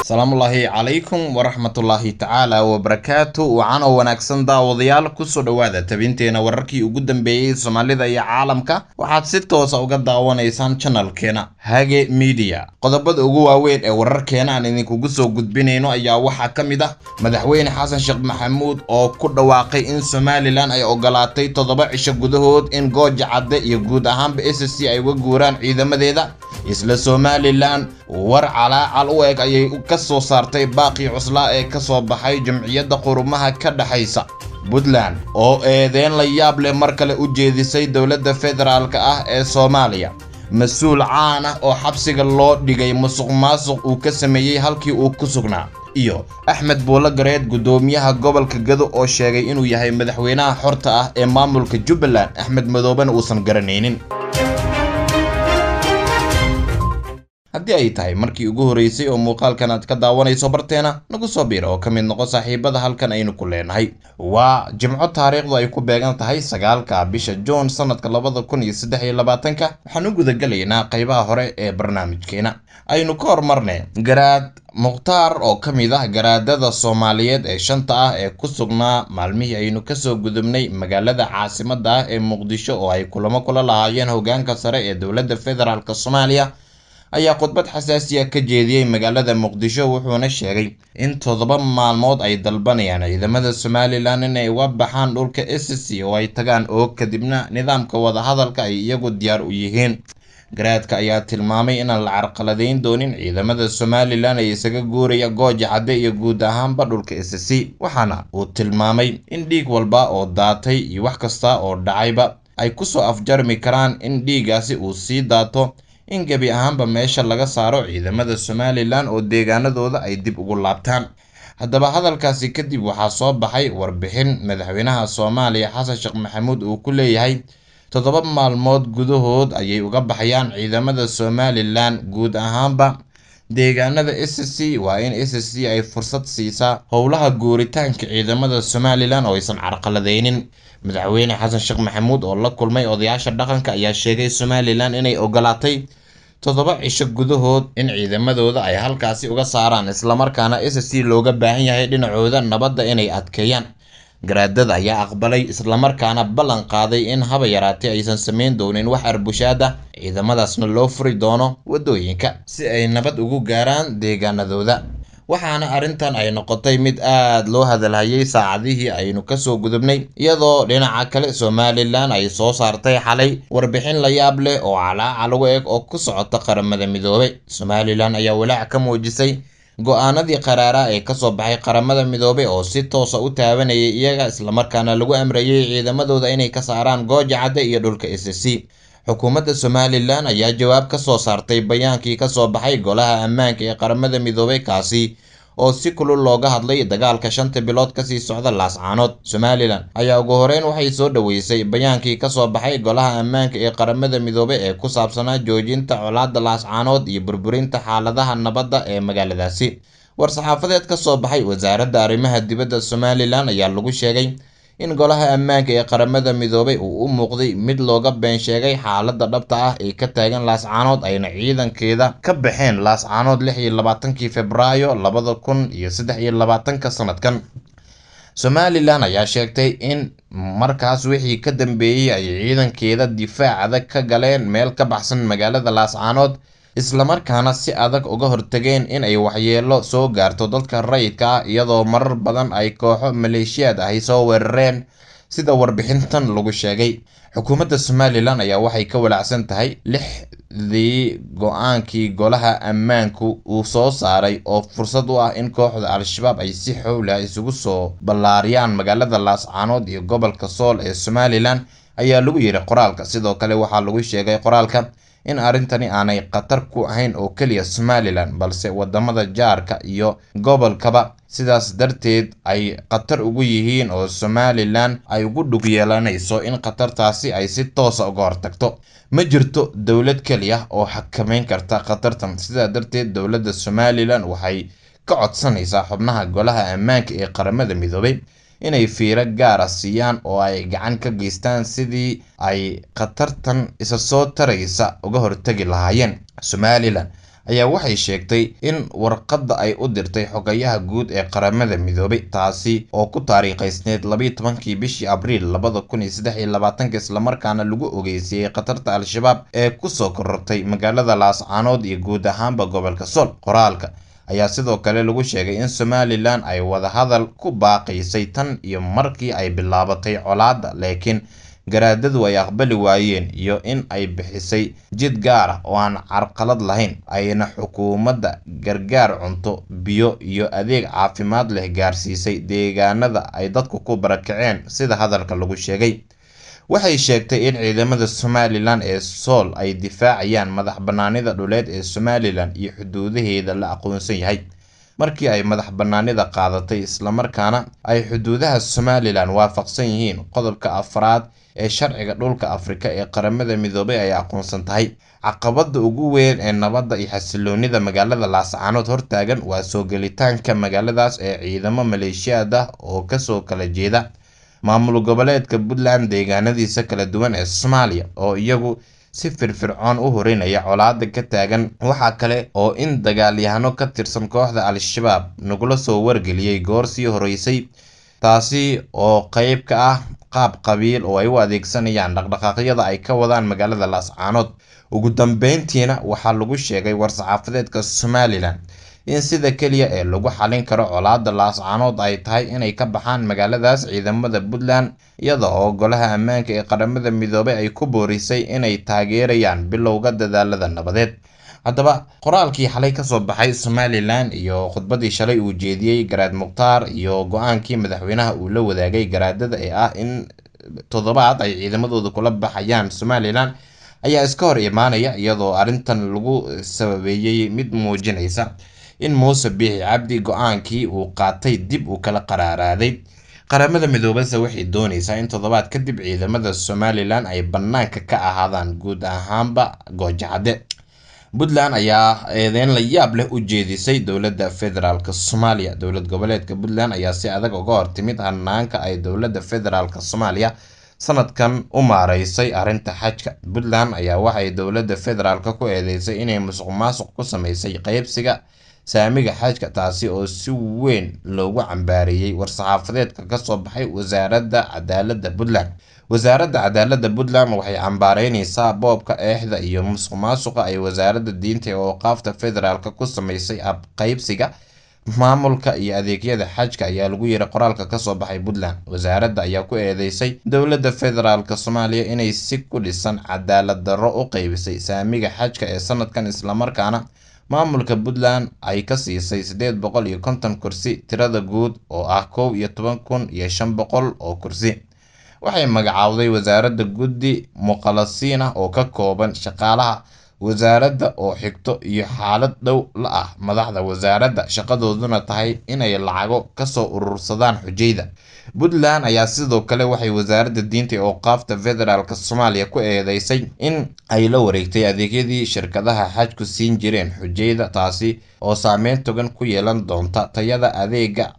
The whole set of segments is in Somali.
Asalaamullaahi calaykum waraxmatullaahi tacaala wabarakaatu. Wacan oo wanaagsan daawadayaal, kusoo dhowaada tabinteena wararkii ugu dambeeyey Soomaalida iyo caalamka. Waxaad si toosa uga daawanaysaan janalkeena Hage Media. Qodobada ugu waaweyn ee wararkeena aan idinkugu soo gudbinayno ayaa waxaa ka mid ah Madaxweyne Xasan Sheekh Maxamuud oo ku dhawaaqay in Somalilan ay ogolaatay 7 cisho gudahood in Gooja Cadde iyo guud ahaanba SC ay uga guuraan ciidamadeeda. Isla Somalilan war calaacal u eg ayay ka soo saartay baaqii cuslaa ee ka soo baxay Jumciyadda Qurumaha ka dhexaysa. Puntland oo eedeyn la yaab leh mar kale u jeedisay dowladda federaalka ah ee Soomaaliya. Mas-uul caan ah oo xabsiga loo dhigay musuq maasuq uu ka sameeyey halkii uu ku sugnaa, iyo Axmed Buulo Gareed, guddoomiyaha gobolka Gado, oo sheegay inuu yahay madaxweynaha xorta ah ee maamulka Jubbaland, Axmed Madoobena uusan garanaynin. Haddii ay tahay markii ugu horreysay oo muuqaalkan aad ka daawanayso barteena, nagu soo biira oo ka mid noqo saaxiibada halkan aynu ku leenahay. Waa Jimco, taariikhdu ay ku beegan tahay 9-ka bisha Juun sanadka 2023-ka. Waxaan u gudagelaynaa qaybaha hore ee barnaamijkeena. Aynu ka hormarnay Garaad Mukhtaar oo ka mid ah garaadada Soomaaliyeed ee shanta ah ee ku sugnaa maalmihii aynu kasoo gudubnay magaalada caasimadda ah ee Muqdisho, oo ay kulamo kula lahaayeen hogaanka sare ee dowladda federaalk Soomaaliya, ayaa khudbad xasaasi ah ka jeediyey magaalada Muqdisho. Wuxuuna sheegay in 7 maalmood ay dalbanayaan ciidamada Somalilan inay uga baxaan dhulka SC oo ay tagaan Oog, kadibna nidaamka wadahadalka ay iyagu diyaar u yihiin. Garaadka ayaa tilmaamay inaan la carqaladeyn doonin ciidamada Somalilan ee isaga guuraya Gooja Cadde iyo guud ahaanba dhulka SC, waxaana uu tilmaamay in dhiig walba oo daatay iyo wax kasta oo dhacayba ay kusoo afjarmi karaan in dhiigaasi uu sii daato in gebi ahaanba meesha laga saaro ciidamada Somalilan oo deegaanadooda ay dib ugu laabtaan. Haddaba hadalkaasi kadib waxaa soo baxay warbixin madaxweynaha Soomaaliya Xasan Sheekh Maxamuud uu ku leeyahay 7 maalmood gudahood ayay uga baxayaan ciidamada Somalilan guud ahaanba deegaanada SC. Waa in SC ay fursad siisaa howlaha guuritaanka ciidamada Somalilan oo aysan carqaladeynin. Madaxweyne Xasan Sheekh Maxamuud oo la kulmay odayaasha dhaqanka ayaa sheegay Somalilan inay ogolaatay 7 cisho gudahood in ciidamadooda ay halkaasi uga saaraan, islamarkaana SC looga baahan yahay dhinacooda nabadda inay adkeeyaan. Garaadada ayaa aqbalay islamarkaana ballan qaaday in haba yaraatee aysan sameyn doonin wax arbushaad ah, ciidamadaasna loo furi doono waddooyinka si ay nabad ugu gaaraan deegaanadooda. Waxaana arrintan ay noqotay mid aad loo hadalhayay saacadihii aynu kasoo gudubnay, iyadoo dhinaca kale Somalilan ay soo saartay xalay warbixin la yaab leh oo calaaca lagu eg oo ku socota Qaramada Midoobay. Somalilan ayaa walaac ka muujisay go-aanadii qaraara ee kasoo baxay Qaramada Midoobay oo si toosa u taabanayay iyaga, islamarkaana lagu amrayay ciidamadooda inay ka saaraan Gooja Cadde iyo dhulka SC. Xukuumadda Somalilan ayaa jawaab ka soo saartay bayaankii kasoo baxay Golaha Ammaanka ee Qaramada Midoobay, kaasi oo si kulul looga hadlay dagaalka 5-ta bilood kasii socda Laascaanood. Somalilan ayaa ugu horeyn waxay soo dhoweysay bayaankii kasoo baxay Golaha Ammaanka ee Qaramada Midoobay ee ku saabsanaa joojinta colaadda Laascaanood iyo burburinta xaaladaha nabadda ee magaaladaasi. War-saxaafadeed kasoo baxay Wasaaradda Arrimaha Dibadda Somalilan ayaa lagu sheegay in Golaha Ammaanka ee Qaramada Midoobay uu u muuqday mid looga been sheegay xaaladda dhabta ah ee ka taagan Laascaanood, ayna ciidankeeda ka baxeen Laascaanood 26-kii Febraayo 2023-ka sanadkan. Somalilan ayaa sheegtay in markaas wixii ka dambeeyey ay ciidankeeda difaac adag ka galeen meel ka baxsan magaalada Laascaanood, islamarkaana si adag uga hortageen in ay waxyeelo soo gaarto dadka rayidka ah, iyadoo marar badan ay kooxo maleeshiyaad ahi soo weerareen, sida warbixintan lagu sheegay. Xukuumadda Somalilan ayaa waxay ka walaacsan tahay 6-dii go-aankii Golaha Ammaanku uu soo saaray oo fursad u ah in kooxda Al-Shabaab ay si xowli ah isugu soo ballaariyaan magaalada Laascaanood iyo gobolka Sool ee Somalilan, ayaa lagu yiri qoraalka. Sidoo kale waxaa lagu sheegay qoraalka in arrintani aanay khatar ku ahayn oo keliya Somalilan, balse wadamada jaarka iyo gobolkaba, sidaas darteed ay khatar ugu yihiin oo Somalilan ay ugu dhug yeelanayso in khatartaasi ay si toosa uga hortagto. Ma jirto dowlad keliya oo xakameyn karta khatartan, sidaa darteed dowladda Somalilan waxay ka codsanaysaa xubnaha Golaha Ammaanka ee Qaramada Midoobay inay fiiro gaar ah siiyaan oo ay gacan ka geystaan sidii ay khatartan isa soo taraysa uga hortagi lahaayeen. Somalilan ayaa waxay sheegtay in warqadda ay u dirtay xogayaha guud ee Qaramada Midoobay, taasi oo ku taariikhaysneyd 12-kii bishii Abriil 2023, islamarkaana lagu ogeysiiyey khatarta Al-Shabaab ee kusoo korortay magaalada Laascaanood iyo guud ahaanba gobolka Sool. Qoraalka ayaa sidoo kale lagu sheegay in Somalilan ay wadahadal ku baaqaysay tan iyo markii ay bilaabatay colaadda, laakiin garaadadu ay aqbali waayeen, iyo in ay bixisay jid gaar ah oo aan carqalad lahayn, ayna xukuumadda gargaar cunto, biyo iyo adeeg caafimaad leh gaarsiisay deegaanada ay dadku ku barakaceen, sida hadalka lagu sheegay. Waxay sheegtay in ciidamada Somalilan ee Sool ay difaacayaan madax bannaanida dhuleed ee Somalilan iyo xuduudaheeda la aqoonsan yahay markii ay madax bannaanida qaadatay, islamarkaana ay xuduudaha Somalilan waafaqsan yihiin qodobka afraad ee sharciga dhulka Afrika ee Qaramada Midoobay ay aqoonsan tahay. Caqabadda ugu weyn ee nabadda iyo xasiloonida magaalada Laascaanood hortaagan waa soo gelitaanka magaaladaas ee ciidamo maleeshiyaad ah oo kasoo kala jeeda maamul goboleedka Puntland deegaanadiisa kala duwan ee Soomaaliya, oo iyagu si firfircoon u horinaya colaadda ka taagan. Waxaa kale oo in dagaalyahano ka tirsan kooxda Al-Shabaab nagula soo wargeliyey goor sii horeysay, taasi oo qeyb ka ah qaab qabiil oo ay u adeegsanayaan dhaqdhaqaaqyada ay ka wadaan magaalada Laascaanood. Ugu dambeyntiina waxaa lagu sheegay war-saxaafadeedka Somalilan in sida keliya ee lagu xalin karo colaadda Laascaanood ay tahay inay ka baxaan magaaladaas ciidamada Puntland, iyada oo golaha ammaanka ee Qaramada Midoobay ay ku boorisay inay taageerayaan bilowga dadaalada nabadeed. Haddaba qoraalkii xalay kasoo baxay Somalilan iyo khudbadii shalay uu jeediyey Garaad Mukhtaar iyo go-aankii madaxweynaha uu la wadaagay garaadada ee ah in toddobaad ay ciidamadooda kula baxayaan Somalilan ayaa iska hor imaanaya, iyadoo arrintan lagu sababeeyey mid muujinaysa in Muuse Biixi Cabdi go-aankii uu qaatay dib uu kala qaraaraaday. Qaramada Midoobeyse waxay dooneysaa in toddobaad kadib ciidamada Somalilan ay bannaanka ka ahaadaan guud ahaanba Goojacade. Puntland ayaa eedeyn la yaab leh u jeedisay dowladda federaalk Soomaaliya. Dowlad goboleedka Puntland ayaa si adag uga hortimid hanaanka ay dowladda federaalk Soomaaliya sanadkan u maareysay arrinta xajka. Puntland ayaa waxay dowladda federaalk ku eedeysay inay musuq maasuq ku sameysay qeybsiga saamiga xajka, taasi oo si weyn loogu cambaareeyey war-saxaafadeedka kasoo baxay wasaaradda cadaaladda Puntland. Wasaaradda cadaaladda Puntland waxay cambaareyneysaa boobka, eexda iyo musuq maasuqa ay wasaaradda diinta ee awqaafta federaalk ku sameysay qaybsiga maamulka iyo adeegyada xajka, ayaa lagu yiri qoraalka kasoo baxay Puntland. Wasaaradda ayaa ku eedeysay dowladda federaalk Soomaaliya inay si ku dhisan cadaalad darro u qeybisay saamiga xajka ee sanadkan, islamarkaana maamulka Puntland ay ka siisay 850 kursi tirada guud oo ah 11,500 oo kursi. Waxay magacaawday wasaaradda guddi muqalasiin ah oo ka kooban shaqaalaha wasaaradda oo xigto iyo xaalad dhow la ah madaxda wasaaradda, shaqadooduna tahay inay lacago kasoo urursadaan xujayda. Puntland ayaa sidoo kale waxay wasaaradda diinta ee awqaafta federaalk Soomaaliya ku eedeysay in ay la wareegtay adeegyadii shirkadaha xajku siin jireen xujayda, taasi oo saameyn togan ku yeelan doonta tayada adeega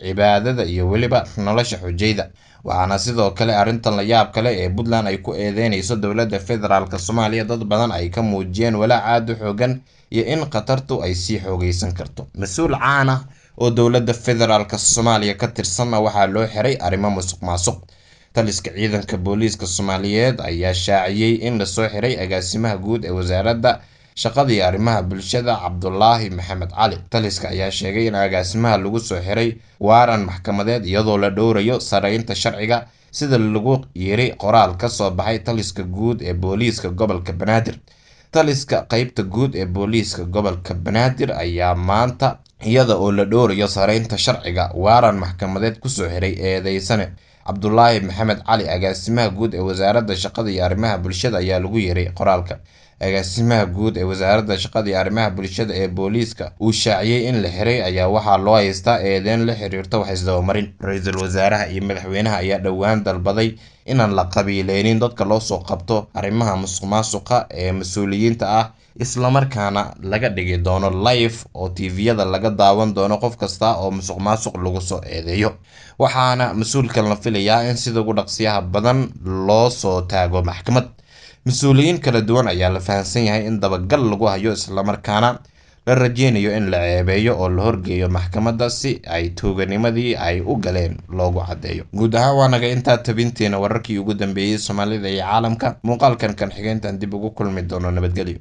cibaadada iyo weliba nolosha xujayda. Waxaana sidoo kale arrintan la yaab kale ee Puntland ay ku eedeyneyso dowladda federaalk Soomaaliya dad badan ay ka muujiyeen walaac aad u xoogan iyo in khatartu ay sii xoogeysan karto. Mas-uul caan ah oo dowladda federaalk Soomaaliya ka tirsanna waxaa loo xiray arrimo musuq maasuq. Taliska ciidanka booliiska Soomaaliyeed ayaa shaaciyey in lasoo xiray agaasimaha guud ee wasaaradda shaqada iyo arrimaha bulshada Cabdulaahi Maxamed Cali. Taliska ayaa sheegay in agaasimaha lagu soo xiray waaran maxkamadeed iyadoo la dhowrayo sareynta sharciga, sida lagu yiri qoraal ka soo baxay taliska guud ee booliiska gobolka Banaadir. Taliska qeybta guud ee booliiska gobolka Banaadir ayaa maanta iyada oo la dhowrayo sareynta sharciga waaran maxkamadeed kusoo xiray eedeysane Cabdulaahi Maxamed Cali, agaasimaha guud ee wasaaradda shaqada iyo arrimaha bulshada, ayaa lagu yiri qoraalka. Agaasimaha guud ee wasaaradda shaqada iyo arrimaha bulshada ee booliiska uu shaaciyey in la xiray ayaa waxaa loo haystaa eedeyn la xiriirta wax isdabamarin. Ra-iisul wasaaraha iyo madaxweynaha ayaa dhowaan dalbaday inaan la qabiileynin dadka loo soo qabto arrimaha musuqmaasuqa ee mas-uuliyiinta ah, islamarkaana laga dhigi doono live oo tviyada laga daawan doono qof kasta oo musuq maasuq lagu soo eedeeyo. Waxaana mas-uulkan la filayaa in sida ugu dhaqsiyaha badan loo soo taago maxkamad. Mas-uuliyiin kala duwan ayaa la fahamsan yahay in dabagal lagu hayo, islamarkaana la rajeynayo in la ceebeeyo oo la horgeeyo maxkamadda si ay tuuganimadii ay u galeen loogu caddeeyo. Guud ahaan waa naga intaa tabinteena wararkii ugu dambeeyey Soomaalida iyo caalamka. Muuqaalkan kan xigeentan dib ugu kulmi doono, nabadgelyo.